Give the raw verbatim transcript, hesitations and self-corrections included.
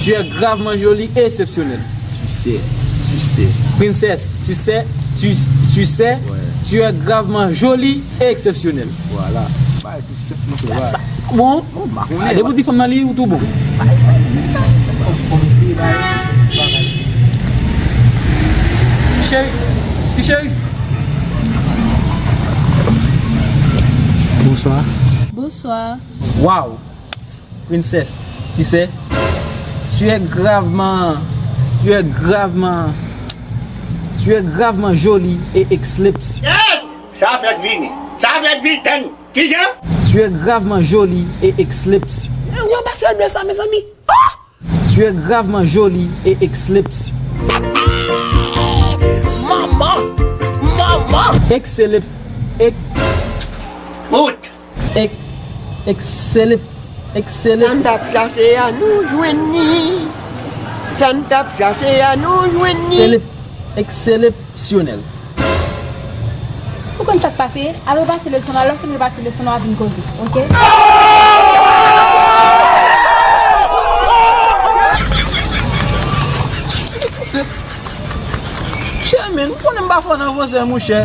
Tu es gravement jolie et exceptionnelle. Tu sais, tu sais. Princesse, tu sais, tu, tu sais, ouais, tu es gravement jolie et exceptionnelle. Voilà. Bay tou sèt mouche la. Sa, bon. Bon, m pa konnen. Depi w di fanm nan li, ou tou bon. Fòm, fòm si, bay. Ti cheri, ti cheri. Bonsoir. Bonsoir. Wow. Princesse, tu sais, tu es gravement, tu es gravement, tu es gravement jolie et exceptionnelle. Sa fèk vini. Sa fèk vini. Tann. Kijan? Tu es gravement jolie et exceptionnelle. Yo pase l sa, mezanmi. Tu es gravement jolie et exceptionnelle. Manman! Manman! Excellent. Ex- Fout! Ek, eksele, eksele. Sa n t ap chache a nou jwenn li. Sa n t ap chache a nou jwenn li. Eksele, eksepsyonèl. Ou konn sa k pase? Al repase leson nan, lè w fin repase leson nan, w ap vin koze, oke? Chè, men, ou konnen m pa fò nan fransè, monchè.